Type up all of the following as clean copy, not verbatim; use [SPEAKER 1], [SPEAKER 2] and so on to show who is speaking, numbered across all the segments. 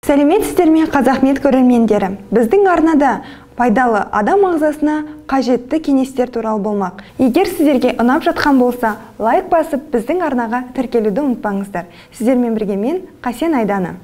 [SPEAKER 1] Сәлеметсіздер ме, Қазақмед көрермендері! Біздің арнада пайдалы адам ағзасына қажетті кеңестер туралы болмақ. Егер сіздерге ұнап жатқан болса, лайк басып, біздің арнаға тіркелуді ұмытпаңыздар. Сіздермен бірге мен, Қасен Айдана.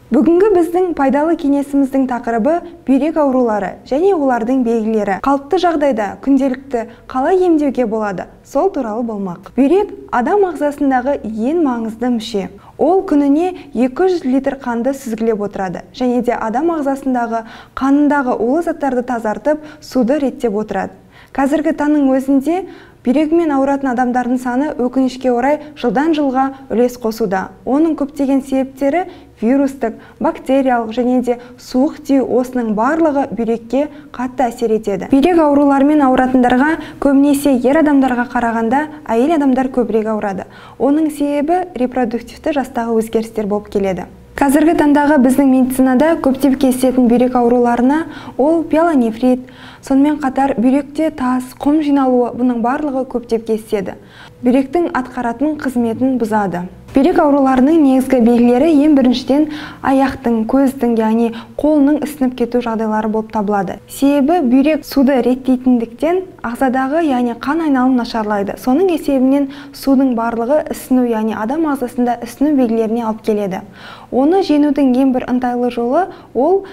[SPEAKER 1] Бүгінгі біздің пайдалы кеңесіміздің тақырыбы бүйрек аурулары және олардың белгілері. Қалыпты жағдайда күнделікті қалай емдеуге болады, сол туралы болмақ. Бүйрек адам ағзасындағы ең маңызды мүше. Ол күніне 200 литр қанды сүзгілеп отырады және де адам ағзасындағы қанындағы улы заттарды тазартып, суды реттеп отырады. Қазіргі таңның өзінде бүйрегімен ауыратын адамдардың саны өкінішке орай жылдан жылға үлес қосуда. Оның көптеген себептері вирустық, бактериялық және де суық тию, осының барлығы бүйрекке қатты әсер етеді. Бүйрек ауруларымен ауыратындарға көбінесе ер адамдарға қарағанда әйел адамдар көбірек ауырады. Оның себебі репродуктивті жастағы өзгерістер болып келеді. Қазіргі таңдағы біздің медицинада көптеп кездесетін бүйрек ауруларына ол пиелонефрит, сонымен қатар бүйректе тас, құм жиналуы, бұның барлығы көптеп кездеседі. Бүйректің атқаратын қызметін бұзады. Бүйрек ауруларының негізгі белгілері ең біріншіден аяқтың, көздің, яғни қолының ісініп кету жағдайлары болып табылады. Себебі бүйрек суды реттейтіндіктен ағзадағы, яғни қан айналым нашарлайды. Соның есебінен судың барлығы ісіну, яғни адам ағзасында ісіну белгілеріне алып келеді. Оны жеңудің ең бір ыңғайлы жолы ол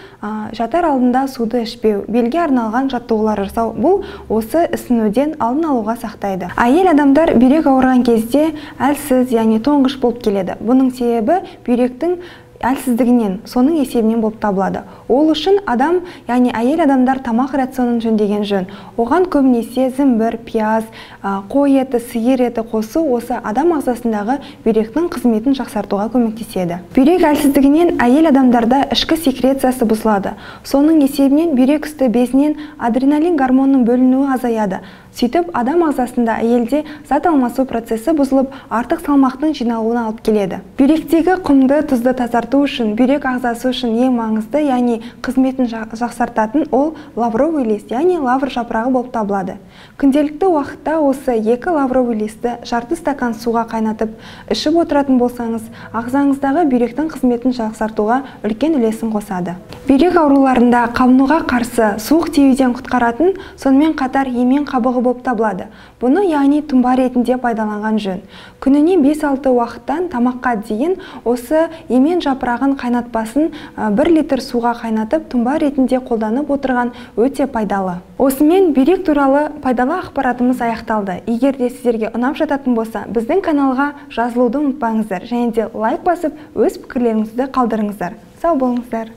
[SPEAKER 1] жатар алдында суды ішпеу, белге арналған жаттығулар жасау. Бұл осы ісінуден алдын алуға сақтайды. Әйел адамдар бүйрек ауырған кезде әлсіз, яғни тоңғыш болып келеді. Бұның себебі бүйректің әлсіздігінен, соның есебінен болып табылады. Ол үшін адам, яғни әйел адамдар тамақ рационын жөндеген жөн. Оған көбінесе зімбір, пияз, қой еті, сиыр еті қосу осы адам ағзасындағы бүйректің қызметін жақсартуға көмектеседі. Бүйрек әлсіздігінен әйел адамдарда ішкі секрециясы бұзылады. Соның есебінен бүйрек үсті безінен адреналин гормонының бөлінуі азаяды. Сөйтіп, адам ағзасында әйелде зат алмасу процесі бұзылып, артық салмақтың жиналуына алып келеді. Бүйректегі құмды, тұзды тазарту үшін, бүйрек ағзасы үшін ең маңызды, яғни қызметін жақсартатын ол лавровый лист, яғни лавр жапырағы болып табылады. Күнделікті уақытта осы 2 лавровый листті жарты стакан суға қайнатып, ішіп отыратын болсаңыз, ағзаңыздағы бүйректің қызметін жақсартуға үлкен үлесін қосады. Бүйрек ауруларында қабынуға қарсы суық тиюден құтқаратын, сонымен қатар емен қабығы болып табылады. Бұны яғни тұнба ретінде пайдаланған жөн. Күніне 5-6 уақыттан тамаққа дейін осы емен жапырағын қайнатпасын 1 литр суға қайнатып, тұнба ретінде қолданып отырған өте пайдалы. Осымен бүйрек туралы пайдалы ақпаратымыз аяқталды. Егер де сіздерге ұнап жататын болса, біздің каналға жазылуды ұмытпаңыздар және де лайк басып, өз пікірлеріңізді қалдырыңыздар. Сау болыңыздар.